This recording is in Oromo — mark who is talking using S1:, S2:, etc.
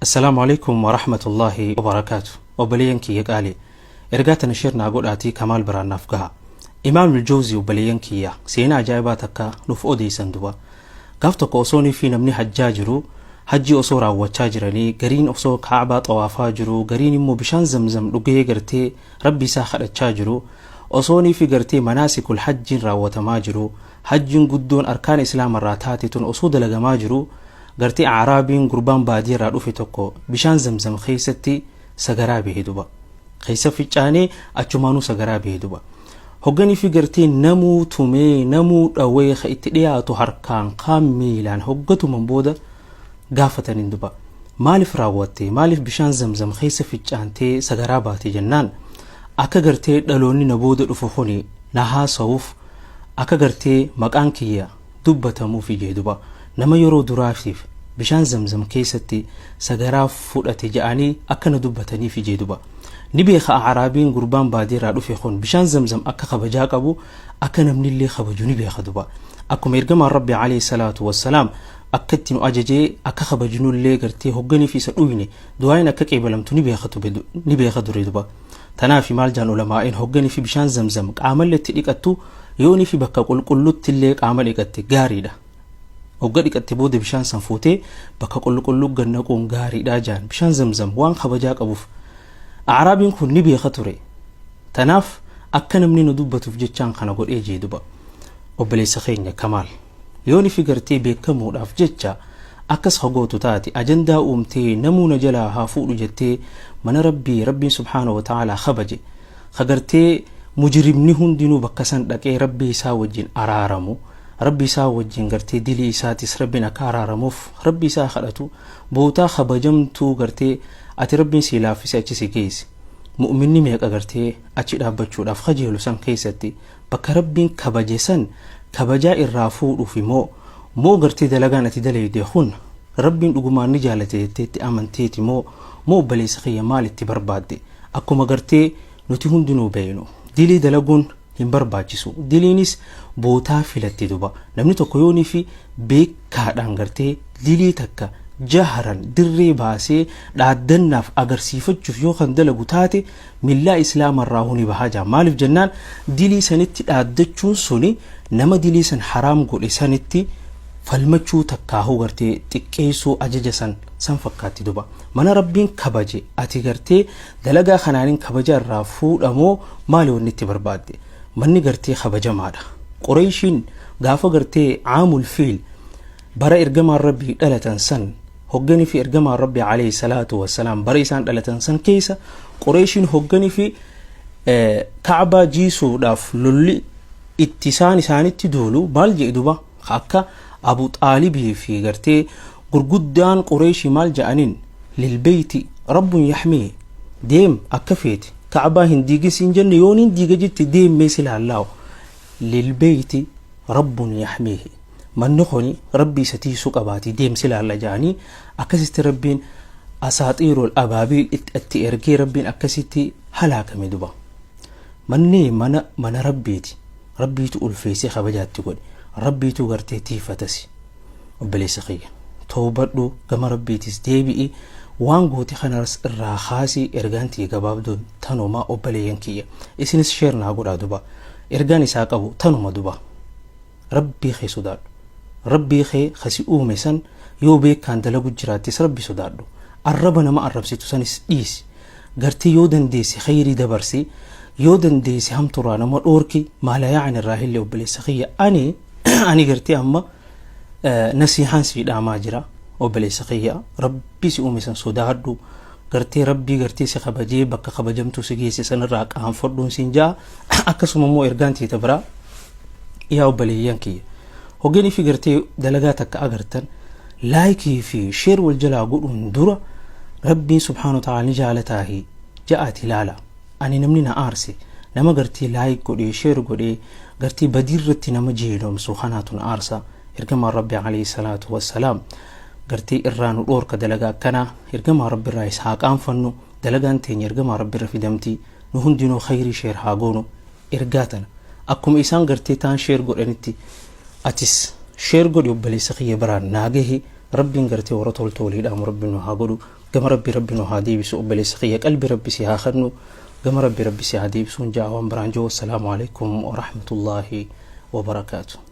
S1: Assalaamu alaikum warahmatullaahi wabarakaatu. Obboleeyyan kiyya qaalii, ergaa tana share naa godhaatii Kamaal biraan naaf gaha. Imaamul Jawzii, obboleeyyan kiyya, seenaa ajaa'ibaa takka nuuf odeessan duba. Gaaf tokko osoonii fi namni hajjaa jiru, hajjii osoo raawwachaa jiranii, gariin osoo Kaabaa xawaafaa jiru, gariin immoo bishaan Zamzam dhugee gartee Rabbi isaa kadhachaa jiru, osoonii fi gartee manaasikul hajjiin raawwatamaa jiru, hajjiin guddoon arkaan Islaamarraa taate tun osoo dalagamaa jiru, gartee A'raabiin gurbaan baadiyarraa dhufe tokko bishaan Zamzam keessatti sagaraa bahe duba. Keessa ficcaanee achumaanuu sagaraa bahe duba. Hogganii fi gartee namuu tumee, namuu dhawee, ka itti dhiyaatu harkaan kaan miilaan hoggatuman booda gaafataniin duba. Maaliif raawwatte? Maaliif bishaan Zamzam keessa ficcaantee sagaraa baate jennaan, akka gartee dhaloonni na booda dhufu kuni na haasawuuf, akka gartee maqaan kiyya dubbatamuufi jee duba. Nama yeroo duraatiif bishaan Zamzam keessatti sagaraa fudhate ja'anii akka na dubbataniifi jee duba. Ni beeka A'raabiin gurbaan baadiyarraa dhufe kun bishaan Zamzam akka kabajaa qabu, akka namnillee kabaju ni beeka duba. Akkuma ergamaan Rabbi alayhi salaatu wassalaam akka itti nu ajajee akka kabajnullee, gartee hogganiif isa dhuyne du'aayin akka qeebalamtu ni beeka ture duba. Tanaaf maal jaan ulamaa'in? Hogganii fi bishaan Zamzam qaamallee itti dhiqattu, yoonii fi bakka qulqullutti illee qaama dhiqatte gaariidha. Hogga dhiqatte booda bishaan san fuutee bakka qulqulluu gad naquun gaariidha jaan, bishaan Zamzam waan kabajaa qabuuf. A'raabiin kun ni beeka ture. Tanaaf akka namni nu dubbatuuf jechaan kana godhee jee duba. Obboleessa keenya Kamaal, yooni fi gartee beekamuudhaaf jecha akkas hagootu taate, ajandaa uumtee namuu na jalaa haa fuudhu jettee, mana Rabbii Rabbiin subhaanahu wa ta'aalaa kabaje, ka gartee mujrimni hundinuu bakka san dhaqee Rabbii isaa wajjin araaramu, Rabbi isaa wajjin gartee dilii isaatis Rabbiin akka araaramuuf Rabbi isaa kadhatu, bootaa kabajamtuu gartee ati Rabbiin sii laaffise achi si geesse, mu'minni meeqa gartee achi dhaabbachuudhaaf kajeelu san keessatti, bakka Rabbiin kabaje san kabajaa irraa fuudhuufi moo gartee dalagaan ati dalayde kun Rabbiin dhugumaan ni jaalate jetteetti amanteeti moo, obboleessa kiyya, maal itti barbaadde? Akkuma gartee nuti hundinuu beeynu, dilii dalaguun hin barbaachisu. Diliinis bootaa filatti duba. Namni tokko yoonii fi beekaadhaan gartee dilii takka jaharan dirree baasee dhaaddannaaf agarsiifachuuf yoo kan dalagu taate, millaa Islaamarraa huni bahaa jira. Maaliif jennaan, dilii sanitti dhaaddachuun suni nama dilii san haraam godhe sanitti falmachuu takkaahuu gartee xiqqeessuu ajaja san fakkaatti duba. Mana Rabbiin kabaje ati gartee dalagaa kanaanin kabaja irraa fuudhamoo, maali wanni itti barbaadde? Manni gartee kabajamaadha. Qureeshiin gaafa gartee caamul fiil, bara ergamaan Rabbii dhalatan san, hogganii fi ergamaan Rabbii alayhi salaatu wassalaam bara isaan dhalatan san keessa, Qureeshiin hogganii fi Ka'baa jiisuudhaaf lolli itti isaan isaanitti duulu, maal jedhe duba? Akka Abu Xaalibii fi gartee gurguddaan Qureeshii maal jedhaniin? Lilbeeyti rabbun yaxmii, deem akka feete, Ka'baa hin diigin siin jenne, yooniin diiga jette deemmee si laallaawu. Lilbeeyti rabbun yaxmiihi, manni kuni Rabbi isa tiisuu qabaati, deem si laalla jedhanii. Akkasitti Rabbiin asaaxiirul abaabiil itti ergee Rabbiin akkasitti halaakame duba. Manni mana Rabbiiti. Rabbiitu ulfeessee kabajaatti godhe, Rabbiitu gartee tiifatasi. Obboleessa kiyya, toobadhu, gama Rabbiitis deebi'i, waan goote kanas irraa kaasii. Ergaan tiyya gabaabduun tanuma. Obboleeyyan kiyya, isinis share naa godhaa duba. Ergaan isaa qabu tanuma duba. Rabbii kee sodaadhu. Rabbii kee kasi uume san yoo beekaan dalagu jiraattis Rabbi sodaadhu. Arraba nama arrabsitu sanis dhiisi. Gartee yoo dandeesse khayrii dabarsi, yoo dandeesse hamturraa nama dhoorki, maala yaa'an irraa hillee. Obboleessa kiyya, ani gartee amma nasihaan sii dhaamaa jira. Obboleessa kiyya, Rabbi si uume san sodaadhu. Gartee Rabbii gartee si kabajee bakka kabajamtuu si geesse sanirraa qaanfadhuun siin ja'a. Akkasuma immoo ergaan tiita biraa, yaa obboleeyyan kiyya, hogganii fi gartee dalagaa takka agartan like fi share wal jalaa godhuun dura Rabbiin subhaanahu wa ta'ala ni jaalataahi ja'aati ilaala. Ani namni na aarse nama gartee like godhee share godhee gartee badii irratti nama jeelomsu kanaatu na aarsa. Ergamaan Rabbi alayhi salaatu wassalaam gartee irraa nu dhoorka dalagaa akkanaa. Ergamaa Rabbi irraa is haa qaanfannu. Dalagaan teenya ergamaa Rabbi irra fidamti. Nu hundinuu khayrii share haa goonu. Ergaa tana akkuma isaan gartee taan share godhanitti atis share godhi. Obboleessa kiyya biraan naa gahi. Rabbiin gartee warra toltu waliidhaamu Rabbiin nu haa godhu. Gama Rabbi Rabbi nu haa deebisu. Obboleessa kiyya, qalbi Rabbi si haa kennu, gama Rabbi Rabbi si haa deebisuun ja'a. Waan biraan jiru, assalaamu alaikum warahmatullaahi wabarakaatu.